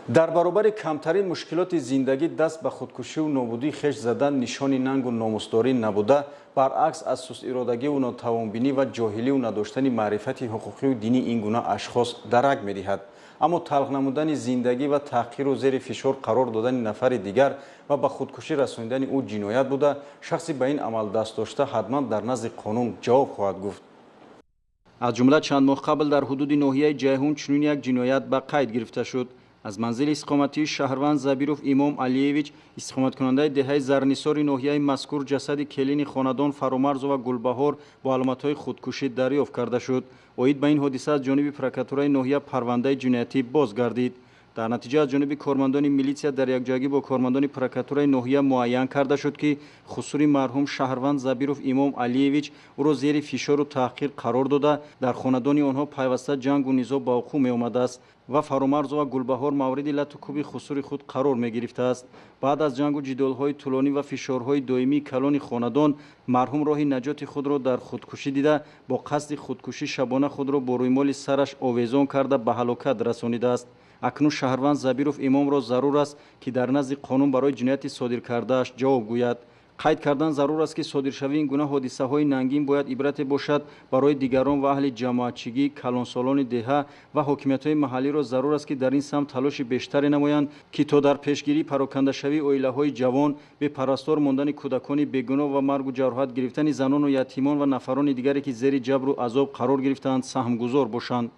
Дар баробари камтарин мушкилоти зиндагӣ даст ба худкушиву нобудии хеш задан нишони нангу номусдорӣ набуда, баръакс аз сустиродагиву нотавонбинӣ ва ҷоҳиливу надоштани маърифати ҳуқуқиву динии ин гуна ашхос дарак медиҳад. Аммо талх намудани зиндагӣ ва таҳқиру зери фишор қарор додани нафари дигар ва ба худкушӣ расонидани ӯ ҷиноят буда, шахси ба ин амал даст дошта ҳатман дар назди қонун ҷавоб хоҳад гуфт. Аз ҷумла чанд моҳ қабл дар ҳудуди ноҳияи Ҷайҳун чунин як ҷиноят ба қайд гирифта шуд. Аз манзили истиқоматии шаҳрванд Забиров Имом Алиевич, истиқоматкунандаи деҳаи Зарнисори ноҳияи мазкур, ҷасади келини хонадон Фаромарзова Гулбаҳор бо аломатҳои худкушӣ дарёфт карда шуд. Оид ба ин ҳодиса аз ҷониби прокуратураи ноҳия парвандаи ҷиноятӣ боз гардид. Дар натиҷа аз ҷониби кормандони милитсия дар якҷоягӣ бо кормандони прокуратураи ноҳия муайян карда шуд, ки хусури марҳум шаҳрванд Забиров Имом Алиевич ӯро зери фишору таҳқир қарор дода, дар хонадони онҳо пайваста ҷангу низоъ ба вуқӯъ меомадааст ва Фаромарзова Гулбаҳор мавриди лату кӯби хусури худ қарор мегирифтааст. Баъд аз ҷангу ҷидолҳои тӯлонӣ ва фишорҳои доимии калони хонадон, марҳум роҳи наҷоти худро дар худкушӣ дида, бо қасди худкушӣ шабона худро бо рӯймоли сараш овезон карда ба ҳалокат расонидааст. Акнун шаҳрванд Забиров Имомро зарур аст, ки дар назди қонун барои ҷинояти содир кардааш ҷавоб гӯяд. Қайд кардан зарур аст, ки содиршавии ин гуна ҳодисаҳои нангин бояд ибрате бошад барои дигарон ва аҳли ҷамоатчигӣ, калонсолони деҳа ва ҳокимиятҳои маҳаллиро зарур аст, ки дар ин самт талоши бештаре намоянд, ки то дар пешгирии парокандашавии оилаҳои ҷавон, бепарастор мондани кӯдакони бегуноҳ ва маргу ҷароҳат гирифтани занону ятимон ва нафарони дигаре, ки зери ҷабру азоб қарор гирифтаанд, саҳмгузор бошанд.